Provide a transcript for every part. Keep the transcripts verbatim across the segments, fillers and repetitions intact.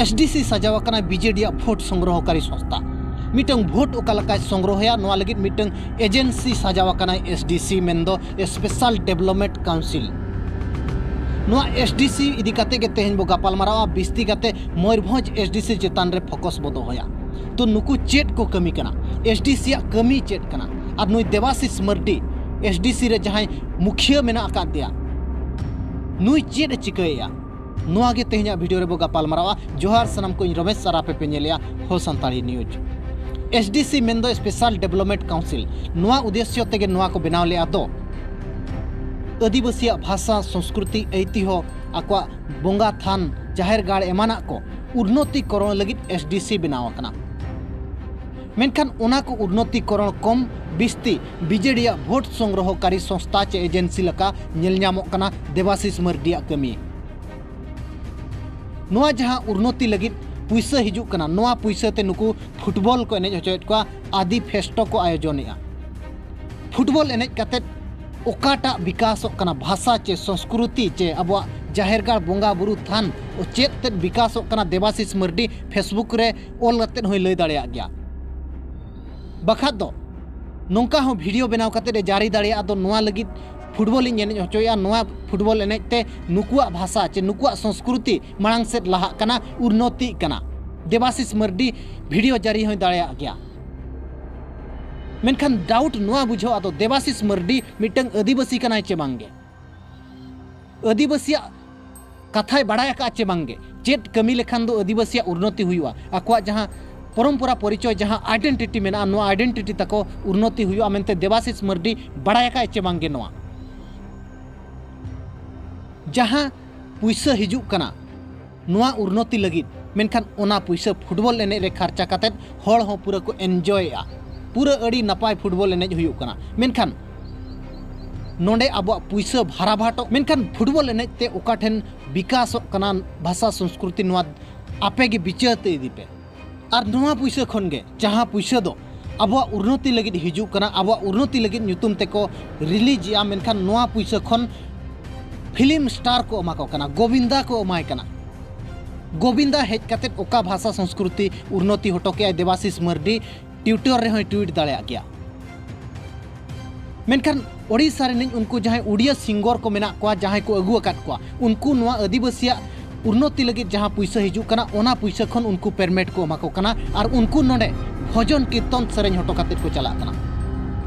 ᱮᱥᱰᱤᱥᱤ ᱥᱟᱡᱟᱣ ᱟᱠᱟᱱᱟ ᱵᱤᱡᱮᱰᱤ ᱭᱟᱜ ᱵᱷᱳᱴ ᱥᱚᱝᱜᱨᱚᱦᱚᱠᱟᱨᱤ ᱥᱚᱝᱥᱛᱷᱟ᱾ ᱢᱤᱫᱴᱟᱝ ᱵᱷᱳᱴ ᱚᱠᱟ ᱞᱮᱠᱟᱭ ᱥᱚᱝᱜᱨᱚᱦᱚᱭᱟ, ᱱᱚᱣᱟ ᱞᱟᱹᱜᱤᱫ ᱢᱤᱫᱴᱟᱝ ᱮᱡᱮᱱᱥᱤ ᱥᱟᱡᱟᱣ ᱟᱠᱟᱱᱟ ᱮᱥᱰᱤᱥᱤ, ᱢᱮᱱᱫᱚ ᱥᱯᱮᱥᱟᱞ ᱰᱮᱵᱷᱞᱚᱯᱢᱮᱱᱴ ᱠᱟᱣᱩᱱᱥᱤᱞ᱾ ᱱᱚᱣᱟ ᱮᱥᱰᱤᱥᱤ ᱤᱫᱤ ᱠᱟᱛᱮ ᱜᱮ ᱛᱮᱦᱮᱧ ᱵᱚ ᱜᱟᱯᱟᱞ ᱢᱟᱨᱟᱣᱟ, ᱵᱤᱥᱛᱤ ᱠᱟᱛᱮ ᱢᱚᱭᱩᱨᱵᱷᱚᱸᱡᱽ ᱮᱥᱰᱤᱥᱤ ᱪᱮᱛᱟᱱ ᱨᱮ ᱯᱷᱳᱠᱟᱥ ᱵᱚ ᱫᱚᱦᱚᱭᱟ᱾ ᱛᱚ ᱱᱩᱠᱩ ᱪᱮᱫ ᱠᱚ ᱠᱟᱹᱢᱤ ᱠᱟᱱᱟ, ᱮᱥᱰᱤᱥᱤ ᱭᱟᱜ ᱠᱟᱹᱢᱤ ᱪᱮᱫ ᱠᱟᱱᱟ, ᱟᱨ ᱱᱩᱭ ᱫᱮᱵᱟᱥᱤᱥ ᱢᱟᱨᱰᱤ, ᱮᱥᱰᱤᱥᱤ ᱨᱮ ᱡᱟᱦᱟᱸᱭ ᱢᱩᱠᱷᱤᱭᱟᱹ ᱢᱮᱱᱟᱜ ᱟᱠᱟᱫ ᱫᱮᱭᱟ, ᱱᱩᱭ ᱪᱮᱫ ᱮ ᱪᱤᱠᱟᱹᱭᱮᱫᱼᱟ, ᱱᱚᱣᱟ ᱜᱮ ᱛᱮᱦᱮᱧᱟᱜ ᱵᱷᱤᱰᱤᱭᱳ ᱨᱮᱵᱚ ᱜᱟᱯᱟᱞ ᱢᱟᱨᱟᱣᱟ᱾ ᱡᱚᱦᱟᱨ ᱥᱟᱱᱟᱢ ᱠᱚ, ᱤᱧ ᱨᱚᱢᱮᱥ ᱟᱨ ᱟᱯᱮ ᱯᱮ ᱧᱮᱞᱮᱜᱼᱟ ᱦᱳ ᱥᱟᱱᱛᱟᱲᱤ ᱱᱤᱭᱩᱡᱽ᱾ ᱮᱥᱰᱤᱥᱤ ᱢᱮᱱᱫᱚ ᱥᱯᱮᱥᱟᱞ ᱰᱮᱵᱷᱞᱚᱯᱢᱮᱱᱴ ᱠᱟᱣᱩᱱᱥᱤᱞ, ᱱᱚᱣᱟ ᱩᱫᱮᱥᱭᱚ ᱛᱮᱜᱮ ᱱᱚᱣᱟ ᱠᱚ ᱵᱮᱱᱟᱣ ᱞᱮᱫᱼᱟ ᱫᱚ᱾ ᱟᱹᱫᱤᱵᱟᱹᱥᱤᱭᱟᱜ ᱵᱷᱟᱥᱟ, ᱥᱚᱝᱥᱠᱨᱩᱛᱤ, ᱟᱹᱭᱛᱤᱦᱚ, ᱟᱠᱚᱣᱟᱜ ᱵᱚᱸᱜᱟ ᱛᱷᱟᱱ, ᱡᱟᱦᱮᱨ ᱜᱟᱲ ᱮᱢᱟᱱᱟᱜ ᱠᱚ ᱩᱱᱱᱚᱛᱤᱠᱚᱨᱚᱬ ᱞᱟᱹᱜᱤᱫ ᱮᱥᱰᱤᱥᱤ ᱵᱮᱱᱟᱣ ᱟᱠᱟᱱᱟ᱾ ᱢᱮᱱᱠᱷᱟᱱ ᱚᱱᱟ ᱠᱚ ᱩᱱᱱᱚᱛᱤᱠᱚᱨᱚᱬ ᱠᱚᱢ ᱵᱤᱥᱛᱤ ᱵᱤᱡᱮᱰᱤ ᱭᱟᱜ ᱵᱷᱳᱴ ᱥᱚᱝᱜᱨᱚᱦᱚᱠᱟᱨᱤ ᱥᱚᱝᱥᱛᱷᱟ ᱪᱮ ᱮᱡᱮᱱᱥᱤ ᱞᱮᱠᱟ ᱧᱮᱞ ᱧᱟᱢᱚᱜ ᱠᱟᱱᱟ ᱫᱮᱵᱟᱥᱤᱥ ᱢᱟᱨᱰᱤᱭᱟᱜ ᱠᱟᱹᱢᱤ᱾ ᱱᱚᱣᱟ ᱡᱟᱦᱟᱸ ᱩᱱᱱᱚᱛᱤ ᱞᱟᱹᱜᱤᱫ ᱯᱩᱭᱥᱟᱹ ᱦᱤᱡᱩᱜ ᱠᱟᱱᱟ, ᱱᱚᱣᱟ ᱯᱩᱭᱥᱟᱹ ᱛᱮ ᱱᱩᱠᱩ ᱯᱷᱩᱴᱵᱚᱞ ᱠᱚ ᱮᱱᱮᱡ ᱦᱚᱪᱚᱭᱮᱫ ᱠᱚᱣᱟ, ᱟᱫᱤ ᱯᱷᱮᱥᱴᱚ ᱠᱚ ᱟᱭᱳᱡᱚᱱᱮᱜᱼᱟ᱾ ᱯᱷᱩᱴᱵᱚᱞ ᱮᱱᱮᱡ ᱠᱟᱛᱮᱫ ᱚᱠᱟᱴᱟᱜ ᱵᱤᱠᱟᱥᱚᱜ ᱠᱟᱱᱟ, ᱵᱷᱟᱥᱟ ᱪᱮ ᱥᱚᱝᱥᱠᱨᱩᱛᱤ ᱪᱮ ᱟᱵᱚᱣᱟᱜ ᱡᱟᱦᱮᱨ ᱜᱟᱲ ᱵᱚᱸᱜᱟ ᱵᱩᱨᱩ ᱛᱷᱟᱱ ᱪᱮᱫ ᱛᱮᱫ ᱵᱤᱠᱟᱥᱚᱜ ᱠᱟᱱᱟ, ᱫᱮᱵᱟᱥᱤᱥ ᱢᱟᱨᱰᱤ ᱯᱷᱮᱥᱵᱩᱠ ᱨᱮ ᱚᱞ ᱠᱟᱛᱮᱫ ᱦᱚᱸᱭ ᱞᱟᱹᱭ ᱫᱟᱲᱮᱭᱟᱜ ᱜᱮᱭᱟ᱾ ᱵᱟᱠᱷᱟᱡ ᱫᱚ ᱱᱚᱝᱠᱟ ᱦᱚᱸ ᱵᱷᱤᱰᱤᱭᱳ ᱵᱮᱱᱟᱣ ᱠᱟᱛᱮᱫ ᱮ ᱡᱟᱹᱨᱤ ᱫᱟᱲᱮᱭᱟᱜᱼᱟ ᱫᱚ, ᱱᱚᱣᱟ ᱞᱟᱹᱜᱤᱫ ᱯᱷᱩᱴᱵᱚᱞ ᱤᱧ ᱮᱱᱮᱡ ᱦᱚᱪᱚᱭᱟ, ᱱᱚᱣᱟ ᱯᱷᱩᱴᱵᱚᱞ ᱮᱱᱮᱡ ᱛᱮ ᱱᱩᱠᱩᱣᱟᱜ ᱵᱷᱟᱥᱟ ᱪᱮ ᱱᱩᱠᱩᱣᱟᱜ ᱥᱚᱝᱥᱠᱨᱩᱛᱤ ᱢᱟᱲᱟᱝ ᱥᱮᱫ ᱞᱟᱦᱟᱜ ᱠᱟᱱᱟ, ᱩᱱᱱᱚᱛᱤᱜ ᱠᱟᱱᱟ᱾ ᱫᱮᱵᱟᱥᱤᱥ ᱢᱟᱨᱰᱤ ᱵᱷᱤᱰᱤᱭᱳ ᱡᱟᱹᱨᱤ ᱦᱚᱸᱭ ᱫᱟᱲᱮᱭᱟᱜ ᱜᱮᱭᱟ᱾ ᱢᱮᱱᱠᱷᱟᱱ ᱰᱟᱣᱩᱴ ᱱᱚᱣᱟ ᱵᱩᱡᱷᱟᱹᱜᱼᱟ ᱫᱚ, ᱫᱮᱵᱟᱥᱤᱥ ᱢᱟᱨᱰᱤ ᱢᱤᱫᱴᱟᱝ ᱟᱹᱫᱤᱵᱟᱹᱥᱤ ᱠᱟᱱᱟᱭ ᱪᱮ ᱵᱟᱝᱜᱮ? ᱟᱹᱫᱤᱵᱟᱹᱥᱤᱭᱟᱜ ᱠᱟᱛᱷᱟᱭ ᱵᱟᱲᱟᱭ ᱟᱠᱟᱫᱼᱟ ᱪᱮ ᱵᱟᱝᱜᱮ? ᱪᱮᱫ ᱠᱟᱹᱢᱤ ᱞᱮᱠᱷᱟᱱ ᱫᱚ ᱟᱹᱫᱤᱵᱟᱹᱥᱤᱭᱟᱜ ᱩᱱᱱᱚᱛᱤ ᱦᱩᱭᱩᱜᱼᱟ? ᱟᱠᱚᱣᱟᱜ ᱡᱟᱦᱟᱸ ᱯᱚᱨᱚᱢᱯᱚᱨᱟ ᱯᱚᱨᱤᱪᱚᱭ, ᱡᱟᱦᱟᱸ ᱟᱭᱰᱮᱱᱴᱤᱴᱤ ᱢᱮᱱᱟᱜᱼᱟ, ᱱᱚᱣᱟ ᱟᱭᱰᱮᱱᱴᱤᱴᱤ ᱛᱟᱠᱚ ᱩᱱᱱᱚᱛᱤ ᱦᱩᱭᱩᱜᱼᱟ ᱢᱮᱱᱛᱮ ᱫᱮᱵᱟᱥᱤᱥ ᱢᱟᱨᱰᱤ ᱵᱟᱲᱟᱭ ᱟᱠᱟᱫᱼᱟᱭ ᱪᱮ ᱵᱟᱝᱜᱮ? ᱱᱚᱣᱟ ᱡᱟᱦᱟᱸ ᱯᱩᱭᱥᱟᱹ ᱦᱤᱡᱩᱜ ᱠᱟᱱᱟ ᱱᱚᱣᱟ ᱩᱱᱱᱚᱛᱤ ᱞᱟᱹᱜᱤᱫ, ᱢᱮᱱᱠᱷᱟᱱ ᱚᱱᱟ ᱯᱩᱭᱥᱟᱹ ᱯᱷᱩᱴᱵᱚᱞ ᱮᱱᱮᱡ ᱨᱮ ᱠᱷᱟᱨᱪᱟ ᱠᱟᱛᱮᱫ ᱦᱚᱲ ᱦᱚᱸ ᱯᱩᱨᱟᱹ ᱠᱚ ᱮᱱᱡᱚᱭᱮᱜᱼᱟ, ᱯᱩᱨᱟᱹ ᱟᱹᱰᱤ ᱱᱟᱯᱟᱭ ᱯᱷᱩᱴᱵᱚᱞ ᱮᱱᱮᱡ ᱦᱩᱭᱩᱜ ᱠᱟᱱᱟ᱾ ᱢᱮᱱᱠᱷᱟᱱ ᱱᱚᱰᱮ ᱟᱵᱚᱣᱟᱜ ᱯᱩᱭᱥᱟᱹ ᱵᱷᱟᱨᱟᱵᱷᱟᱴᱚᱜ, ᱢᱮᱱᱠᱷᱟᱱ ᱯᱷᱩᱴᱵᱚᱞ ᱮᱱᱮᱡ ᱛᱮ ᱚᱠᱟ ᱴᱷᱮᱱ ᱵᱤᱠᱟᱥᱚᱜ ᱠᱟᱱᱟ ᱵᱷᱟᱥᱟ ᱥᱚᱝᱥᱠᱨᱩᱛᱤ, ᱱᱚᱣᱟ ᱟᱯᱮ ᱜᱮ ᱵᱤᱪᱟᱹᱨ ᱛᱮ ᱤᱫᱤ ᱯᱮ᱾ ᱟᱨ ᱱᱚᱣᱟ ᱯᱩᱭᱥᱟᱹ ᱠᱷᱚᱱ ᱜᱮ, ᱡᱟᱦᱟᱸ ᱯᱩᱭᱥᱟᱹ ᱫᱚ ᱟᱵᱚᱣᱟᱜ ᱩᱱᱱᱚᱛᱤ ᱞᱟᱹᱜᱤᱫ ᱦᱤᱡᱩᱜ ᱠᱟᱱᱟ, ᱟᱵᱚᱣᱟᱜ ᱩᱱᱱᱚᱛᱤ ᱞᱟᱹᱜᱤᱫ ᱧᱩᱛᱩᱢ ᱛᱮᱠᱚ ᱨᱤᱞᱤᱡᱽ ᱮᱜᱼᱟ, ᱢᱮᱱᱠᱷᱟᱱ ᱱᱚᱣᱟ ᱯᱩᱭᱥᱟᱹ ᱠᱷᱚᱱ ᱯᱷᱤᱞᱢ ᱥᱴᱟᱨ ᱠᱚ ᱮᱢᱟ ᱠᱚ ᱠᱟᱱᱟ, ᱜᱳᱵᱤᱱᱫᱟ ᱠᱚ ᱮᱢᱟᱭ ᱠᱟᱱᱟ᱾ ᱜᱳᱵᱤᱱᱫᱟ ᱦᱮᱡ ᱠᱟᱛᱮᱫ ᱚᱠᱟ ᱵᱷᱟᱥᱟ ᱥᱚᱝᱥᱠᱨᱤᱛᱤ ᱩᱱᱱᱚᱛᱤ ᱦᱚᱴᱚ ᱠᱮᱜᱼᱟᱭ ᱫᱮᱵᱟᱥᱤᱥ ᱢᱟᱨᱰᱤ? ᱴᱩᱭᱤᱴᱟᱨ ᱨᱮᱦᱚᱸᱭ ᱴᱩᱭᱤᱴ ᱫᱟᱲᱮᱭᱟᱜ ᱜᱮᱭᱟ᱾ ᱢᱮᱱᱠᱷᱟᱱ ᱳᱰᱤᱥᱟ ᱨᱤᱱᱤᱡ ᱩᱱᱠᱩ ᱡᱟᱦᱟᱸᱭ ᱩᱰᱤᱭᱟ ᱥᱤᱝᱜᱚᱨ ᱠᱚ ᱢᱮᱱᱟᱜ ᱠᱚᱣᱟ, ᱡᱟᱦᱟᱸᱭ ᱠᱚ ᱟᱹᱜᱩ ᱟᱠᱟᱫ ᱠᱚᱣᱟ, ᱩᱱᱠᱩ ᱱᱚᱣᱟ ᱟᱹᱫᱤᱵᱟᱹᱥᱤᱭᱟᱜ ᱩᱱᱱᱚᱛᱤ ᱞᱟᱹᱜᱤᱫ ᱡᱟᱦᱟᱸ ᱯᱩᱭᱥᱟᱹ ᱦᱤᱡᱩᱜ ᱠᱟᱱᱟ, ᱚᱱᱟ ᱯᱩᱭᱥᱟᱹ ᱠᱷᱚᱱ ᱩᱱᱠᱩ ᱯᱮᱢᱮᱱᱴ ᱠᱚ ᱮᱢᱟ ᱠᱚ ᱠᱟᱱᱟ ᱟᱨ ᱩᱱᱠᱩ ᱱᱚᱰᱮ ᱵᱷᱚᱡᱚᱱ ᱠᱤᱨᱛᱚᱱ ᱥᱮᱨᱮᱧ ᱦᱚᱴᱚ ᱠᱟᱛᱮᱫ ᱠᱚ ᱪᱟᱞᱟᱜ ᱠᱟᱱᱟ᱾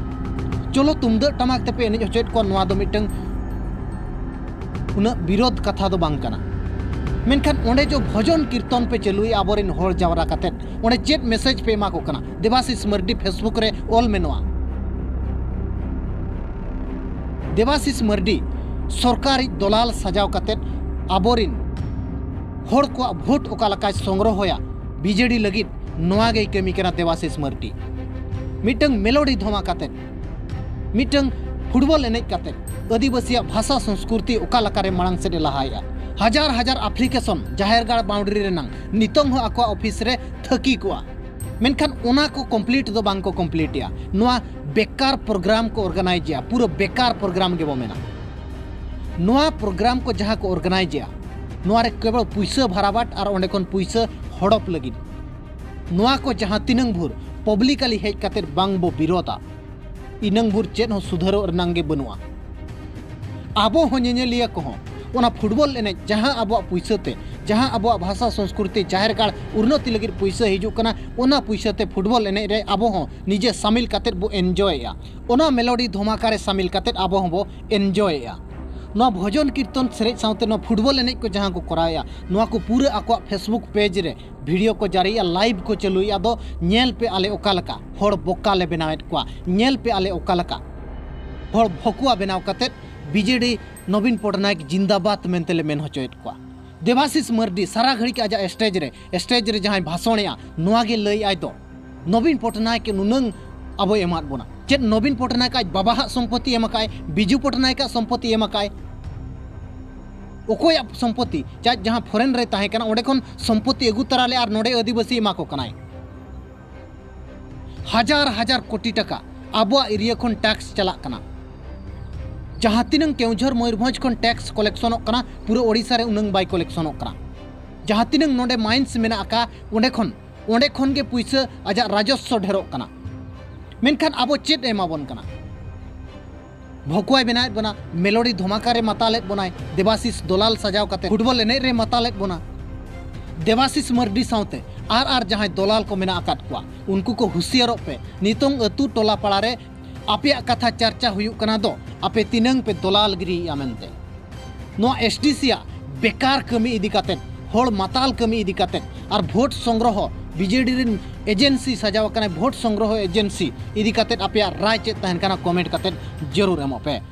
ᱪᱚᱞᱚ, ᱛᱩᱢᱫᱟᱹᱜ ᱴᱟᱢᱟᱠ ᱛᱮᱯᱮ ᱮᱱᱮᱡ ᱦᱚᱪᱚᱭᱮᱫ ᱠᱚᱣᱟ, ᱱᱚᱣᱟ ᱫᱚ ᱢᱤᱫᱴᱟᱝ ᱩᱱᱟᱹᱜ ᱵᱤᱨᱳᱫᱷ ᱠᱟᱛᱷᱟ ᱫᱚ ᱵᱟᱝ ᱠᱟᱱᱟ᱾ ᱢᱮᱱᱠᱷᱟᱱ ᱚᱸᱰᱮ ᱡᱚ ᱵᱷᱚᱡᱚᱱ ᱠᱤᱨᱛᱚᱱ ᱯᱮ ᱪᱟᱹᱞᱩᱭᱟ ᱟᱵᱚᱨᱮᱱ ᱦᱚᱲ ᱡᱟᱣᱨᱟ ᱠᱟᱛᱮᱫ, ᱚᱸᱰᱮ ᱪᱮᱫ ᱢᱮᱥᱮᱡᱽ ᱯᱮ ᱮᱢᱟ ᱠᱚ ᱠᱟᱱᱟ? ᱫᱮᱵᱟᱥᱤᱥ ᱢᱟᱨᱰᱤ ᱯᱷᱮᱥᱵᱩᱠ ᱨᱮ ᱚᱞ ᱢᱮ ᱱᱚᱣᱟ᱾ ᱫᱮᱵᱟᱥᱤᱥ ᱢᱟᱨᱰᱤ ᱥᱚᱨᱠᱟᱨᱤᱡ ᱫᱚᱞᱟᱞ ᱥᱟᱡᱟᱣ ᱠᱟᱛᱮᱫ ᱟᱵᱚᱨᱤᱱ ᱦᱚᱲ ᱠᱚᱣᱟᱜ ᱵᱷᱳᱴ ᱚᱠᱟ ᱞᱮᱠᱟᱭ ᱥᱚᱝᱜᱨᱚᱦᱚᱭᱟ ᱵᱤᱡᱮᱰᱤ ᱞᱟᱹᱜᱤᱫ, ᱱᱚᱣᱟ ᱜᱮᱭ ᱠᱟᱹᱢᱤ ᱠᱟᱱᱟ ᱫᱮᱵᱟᱥᱤᱥ ᱢᱟᱨᱰᱤ᱾ ᱢᱤᱫᱴᱟᱝ ᱢᱮᱞᱳᱰᱤ ᱫᱷᱚᱢᱟ ᱠᱟᱛᱮᱫ, ᱢᱤᱫᱴᱟᱝ ᱯᱷᱩᱴᱵᱚᱞ ᱮᱱᱮᱡ ᱠᱟᱛᱮᱫ ᱟᱹᱫᱤᱵᱟᱹᱥᱤᱭᱟᱜ ᱵᱷᱟᱥᱟ ᱥᱚᱝᱥᱠᱨᱤᱛᱤ ᱚᱠᱟ ᱞᱮᱠᱟᱨᱮ ᱢᱟᱲᱟᱝ ᱥᱮᱫ ᱮ ᱞᱟᱦᱟᱭᱮᱜᱼᱟ? ᱦᱟᱡᱟᱨ ᱦᱟᱡᱟᱨ ᱟᱯᱞᱤᱠᱮᱥᱚᱱ ᱡᱟᱦᱮᱨ ᱜᱟᱲ ᱵᱟᱣᱩᱱᱰᱟᱨᱤ ᱨᱮᱱᱟᱝ ᱱᱤᱛᱚᱝ ᱦᱚᱸ ᱟᱠᱚᱣᱟᱜ ᱚᱯᱷᱤᱥ ᱨᱮ ᱛᱷᱟᱹᱠᱤ ᱠᱚᱜᱼᱟ, ᱢᱮᱱᱠᱷᱟᱱ ᱚᱱᱟ ᱠᱚ ᱠᱚᱢᱯᱞᱤᱴ ᱫᱚ ᱵᱟᱝ ᱠᱚ ᱠᱚᱢᱯᱞᱤᱴᱮᱜᱼᱟ᱾ ᱱᱚᱣᱟ ᱵᱮᱠᱟᱨ ᱯᱨᱳᱜᱨᱟᱢ ᱠᱚ ᱚᱨᱜᱟᱱᱟᱭᱤᱡᱮᱜᱼᱟ, ᱯᱩᱨᱟᱹ ᱵᱮᱠᱟᱨ ᱯᱨᱳᱜᱨᱟᱢ ᱜᱮᱵᱚ ᱢᱮᱱᱟ᱾ ᱱᱚᱣᱟ ᱯᱨᱳᱜᱨᱟᱢ ᱠᱚ ᱡᱟᱦᱟᱸ ᱠᱚ ᱚᱨᱜᱟᱱᱟᱭᱤᱡᱮᱜᱼᱟ, ᱱᱚᱣᱟ ᱨᱮ ᱠᱮᱵᱚᱞ ᱯᱩᱭᱥᱟᱹ ᱵᱷᱟᱨᱟᱵᱟᱴ ᱟᱨ ᱚᱸᱰᱮ ᱠᱷᱚᱱ ᱯᱩᱭᱥᱟᱹ ᱦᱚᱲᱚᱯ ᱞᱟᱹᱜᱤᱫ᱾ ᱱᱚᱣᱟ ᱠᱚ ᱡᱟᱦᱟᱸ ᱛᱤᱱᱟᱹᱝ ᱵᱷᱳᱨ ᱯᱟᱵᱽᱞᱤᱠᱟᱞᱤ ᱦᱮᱡ ᱠᱟᱛᱮᱫ ᱵᱟᱝ ᱵᱚ ᱵᱤᱨᱳᱫᱟ, ᱤᱱᱟᱹᱝ ᱵᱷᱳᱨ ᱪᱮᱫ ᱦᱚᱸ ᱥᱩᱫᱷᱟᱹᱨᱚᱜ ᱨᱮᱱᱟᱝ ᱜᱮ ᱵᱟᱹᱱᱩᱜᱼᱟ᱾ ᱟᱵᱚ ᱦᱚᱸ ᱧᱮᱧᱮᱞᱤᱭᱟᱹ ᱠᱚᱦᱚᱸ ᱚᱱᱟ ᱯᱷᱩᱴᱵᱚᱞ ᱮᱱᱮᱡ ᱡᱟᱦᱟᱸ ᱟᱵᱚᱣᱟᱜ ᱯᱩᱭᱥᱟᱹ ᱛᱮ, ᱡᱟᱦᱟᱸ ᱟᱵᱚᱣᱟᱜ ᱵᱷᱟᱥᱟ ᱥᱚᱝᱥᱠᱨᱤᱛᱤ ᱡᱟᱦᱮᱨ ᱜᱟᱲ ᱩᱱᱱᱚᱛᱤ ᱞᱟᱹᱜᱤᱫ ᱯᱩᱭᱥᱟᱹ ᱦᱤᱡᱩᱜ ᱠᱟᱱᱟ, ᱚᱱᱟ ᱯᱩᱭᱥᱟᱹ ᱛᱮ ᱯᱷᱩᱴᱵᱚᱞ ᱮᱱᱮᱡ ᱨᱮ ᱟᱵᱚ ᱦᱚᱸ ᱱᱤᱡᱮ ᱥᱟᱢᱤᱞ ᱠᱟᱛᱮᱫ ᱵᱚ ᱮᱱᱡᱚᱭᱮᱜᱼᱟ᱾ ᱚᱱᱟ ᱢᱮᱞᱳᱰᱤ ᱫᱷᱚᱢᱟᱠᱟ ᱨᱮ ᱥᱟᱢᱤᱞ ᱠᱟᱛᱮᱫ ᱟᱵᱚ ᱦᱚᱸᱵᱚ ᱮᱱᱡᱚᱭᱮᱜᱼᱟ᱾ ᱱᱚᱣᱟ ᱵᱷᱚᱡᱚᱱ ᱠᱤᱨᱛᱚᱱ ᱥᱮᱨᱮᱧ ᱥᱟᱶᱛᱮ ᱱᱚᱣᱟ ᱯᱷᱩᱴᱵᱚᱞ ᱮᱱᱮᱡ ᱠᱚ ᱡᱟᱦᱟᱸ ᱠᱚ ᱠᱚᱨᱟᱣᱮᱜᱼᱟ, ᱱᱚᱣᱟ ᱠᱚ ᱯᱩᱨᱟᱹ ᱟᱠᱚᱣᱟᱜ ᱯᱷᱮᱥᱵᱩᱠ ᱯᱮᱡᱽ ᱨᱮ ᱵᱷᱤᱰᱤᱭᱳ ᱠᱚ ᱡᱟᱹᱨᱤᱭᱮᱜᱼᱟ, ᱞᱟᱭᱤᱵᱷ ᱠᱚ ᱪᱟᱹᱞᱩᱭᱮᱜᱼᱟ᱾ ᱟᱫᱚ ᱧᱮᱞ ᱯᱮ ᱟᱞᱮ ᱚᱠᱟ ᱞᱮᱠᱟ ᱦᱚᱲ ᱵᱚᱠᱟ ᱞᱮ ᱵᱮᱱᱟᱣᱮᱫ ᱠᱚᱣᱟ, ᱧᱮᱞ ᱯᱮ ᱟᱞᱮ ᱚᱠᱟ ᱞᱮᱠᱟ ᱦᱚᱲ ᱵᱷᱚᱠᱩᱣᱟ ᱵᱮᱱᱟᱣ ᱠᱟᱛᱮᱫ ᱵᱤᱡᱮᱰᱤ ᱱᱚᱵᱤᱱ ᱯᱚᱴᱱᱟᱭᱮᱠ ᱡᱤᱱᱫᱟᱵᱟᱫᱽ ᱢᱮᱱᱛᱮ ᱞᱮ ᱢᱮᱱ ᱦᱚᱪᱚᱭᱮᱫ ᱠᱚᱣᱟ᱾ ᱫᱮᱵᱟᱥᱤᱥ ᱢᱟᱨᱰᱤ ᱥᱟᱨᱟ ᱜᱷᱟᱹᱲᱤᱡ ᱟᱡᱟᱜ ᱥᱴᱮᱡᱽ ᱨᱮ, ᱥᱴᱮᱡᱽ ᱨᱮ ᱡᱟᱦᱟᱸᱭ ᱵᱷᱟᱥᱚᱬᱮᱜᱼᱟ, ᱱᱚᱣᱟ ᱜᱮ ᱞᱟᱹᱭ ᱟᱭ ᱫᱚ, ᱱᱚᱵᱤᱱ ᱯᱚᱴᱱᱟᱭᱮᱠ ᱱᱩᱱᱟᱹᱝ ᱟᱵᱚᱭ ᱮᱢᱟᱫ ᱵᱚᱱᱟ᱾ ᱪᱮᱫ ᱱᱚᱵᱤᱱ ᱯᱚᱴᱱᱟᱭᱮᱠ ᱟᱡ ᱵᱟᱵᱟᱦᱟᱜ ᱥᱚᱢᱯᱚᱛᱤ ᱮᱢ ᱟᱠᱟᱫ ᱟᱭ? ᱵᱤᱡᱩ ᱯᱚᱴᱱᱟᱭᱮᱠ ᱟᱜ ᱥᱚᱢᱯᱚᱛᱤ ᱮᱢ ᱟᱠᱟᱫ ᱟᱭ? ᱚᱠᱚᱭᱟᱜ ᱥᱚᱢᱯᱚᱛᱤ? ᱪᱟᱡ ᱡᱟᱦᱟᱸ ᱯᱷᱚᱨᱮᱱ ᱨᱮ ᱛᱟᱦᱮᱸ ᱠᱟᱱᱟ, ᱚᱸᱰᱮ ᱠᱷᱚᱱ ᱥᱚᱢᱯᱚᱛᱤ ᱟᱹᱜᱩ ᱛᱟᱨᱟ ᱞᱮ ᱟᱨ ᱱᱚᱰᱮ ᱟᱹᱫᱤᱵᱟᱹᱥᱤ ᱮᱢᱟ ᱠᱚ ᱠᱟᱱᱟᱭ᱾ ᱦᱟᱡᱟᱨ ᱦᱟᱡᱟᱨ ᱠᱳᱴᱤ ᱴᱟᱠᱟ ᱟᱵᱚᱣᱟᱜ ᱮᱨᱤᱭᱟ ᱠᱷᱚᱱ ᱴᱮᱠᱥ ᱪᱟᱞᱟᱜ ᱠᱟᱱᱟ᱾ ᱡᱟᱦᱟᱸ ᱛᱤᱱᱟᱹᱝ ᱠᱮᱣᱡᱷᱚᱨ ᱢᱚᱭᱩᱨᱵᱷᱚᱸᱡᱽ ᱠᱷᱚᱱ ᱴᱮᱠᱥ ᱠᱚᱞᱮᱠᱥᱚᱱᱚᱜ ᱠᱟᱱᱟ, ᱯᱩᱨᱟᱹ ᱳᱰᱤᱥᱟ ᱨᱮ ᱩᱱᱟᱹᱝ ᱵᱟᱭ ᱠᱚᱞᱮᱠᱥᱚᱱᱚᱜ ᱠᱟᱱᱟ᱾ ᱡᱟᱦᱟᱸ ᱛᱤᱱᱟᱹᱝ ᱱᱚᱰᱮ ᱢᱟᱭᱤᱱᱥ ᱢᱮᱱᱟᱜ ᱟᱠᱟᱫ, ᱚᱸᱰᱮ ᱠᱷᱚᱱ ᱚᱸᱰᱮ ᱠᱷᱚᱱ ᱜᱮ ᱯᱩᱭᱥᱟᱹ ᱟᱡᱟᱜ ᱨᱟᱡᱚᱥᱥᱚ ᱰᱷᱮᱨᱚᱜ ᱠᱟᱱᱟ᱾ ᱢᱮᱱᱠᱷᱟᱱ ᱟᱵᱚ ᱪᱮᱫ ᱮ ᱮᱢᱟ ᱵᱚᱱ ᱠᱟᱱᱟ? ᱵᱷᱚᱠᱩᱣᱟᱭ ᱵᱮᱱᱟᱣᱮᱫ ᱵᱚᱱᱟ, ᱢᱮᱞᱳᱰᱤ ᱫᱷᱚᱢᱟᱠᱟ ᱨᱮ ᱢᱟᱛᱟᱞᱮᱫ ᱵᱚᱱᱟᱭ, ᱫᱮᱵᱟᱥᱤᱥ ᱫᱚᱞᱟᱞ ᱥᱟᱡᱟᱣ ᱠᱟᱛᱮ ᱯᱷᱩᱴᱵᱚᱞ ᱮᱱᱮᱡ ᱨᱮ ᱢᱟᱛᱟᱞᱮᱫ ᱵᱚᱱᱟ᱾ ᱫᱮᱵᱟᱥᱤᱥ ᱢᱟᱨᱰᱤ ᱥᱟᱶᱛᱮ ᱟᱨ ᱟᱨ ᱡᱟᱦᱟᱸᱭ ᱫᱚᱞᱟᱞ ᱠᱚ ᱢᱮᱱᱟᱜ ᱟᱠᱟᱫ ᱠᱚᱣᱟ, ᱩᱱᱠᱩ ᱠᱚ ᱦᱩᱥᱤᱭᱟᱨᱚᱜ ᱯᱮ᱾ ᱱᱤᱛᱚᱝ ᱟᱹᱛᱩ ᱴᱚᱞᱟ ᱯᱟᱲᱟ ᱨᱮ ᱟᱯᱮᱭᱟᱜ ᱠᱟᱛᱷᱟ ᱪᱟᱨᱪᱟ ᱦᱩᱭᱩᱜ ᱠᱟᱱᱟ ᱫᱚ, ᱟᱯᱮ ᱛᱤᱱᱟᱹᱝ ᱯᱮ ᱫᱚᱞᱟᱞᱜᱤᱨᱤᱭᱮᱫᱼᱟ ᱢᱮᱱᱛᱮ᱾ ᱱᱚᱣᱟ ᱮᱥᱰᱤᱥᱤ ᱟᱜ ᱵᱮᱠᱟᱨ ᱠᱟᱹᱢᱤ ᱤᱫᱤ ᱠᱟᱛᱮᱫ, ᱦᱚᱲ ᱢᱟᱛᱟᱞ ᱠᱟᱹᱢᱤ ᱤᱫᱤ ᱠᱟᱛᱮᱫ, ᱟᱨ ᱵᱷᱳᱴ ᱥᱚᱝᱜᱨᱚᱦᱚ, ᱵᱤᱡᱮᱰᱤ ᱨᱮᱱ ᱮᱡᱮᱱᱥᱤ ᱥᱟᱡᱟᱣ ᱟᱠᱟᱱᱟᱭ, ᱵᱷᱳᱴ ᱥᱚᱝᱜᱨᱚᱦᱚ ᱮᱡᱮᱱᱥᱤ ᱤᱫᱤ ᱠᱟᱛᱮᱫ ᱟᱯᱮᱭᱟᱜ ᱨᱟᱭ ᱪᱮᱫ ᱛᱟᱦᱮᱱ ᱠᱟᱱᱟ, ᱠᱚᱢᱮᱱᱴ ᱠᱟᱛᱮᱫ ᱡᱟᱹᱨᱩᱲ ᱮᱢᱚᱜ ᱯᱮ᱾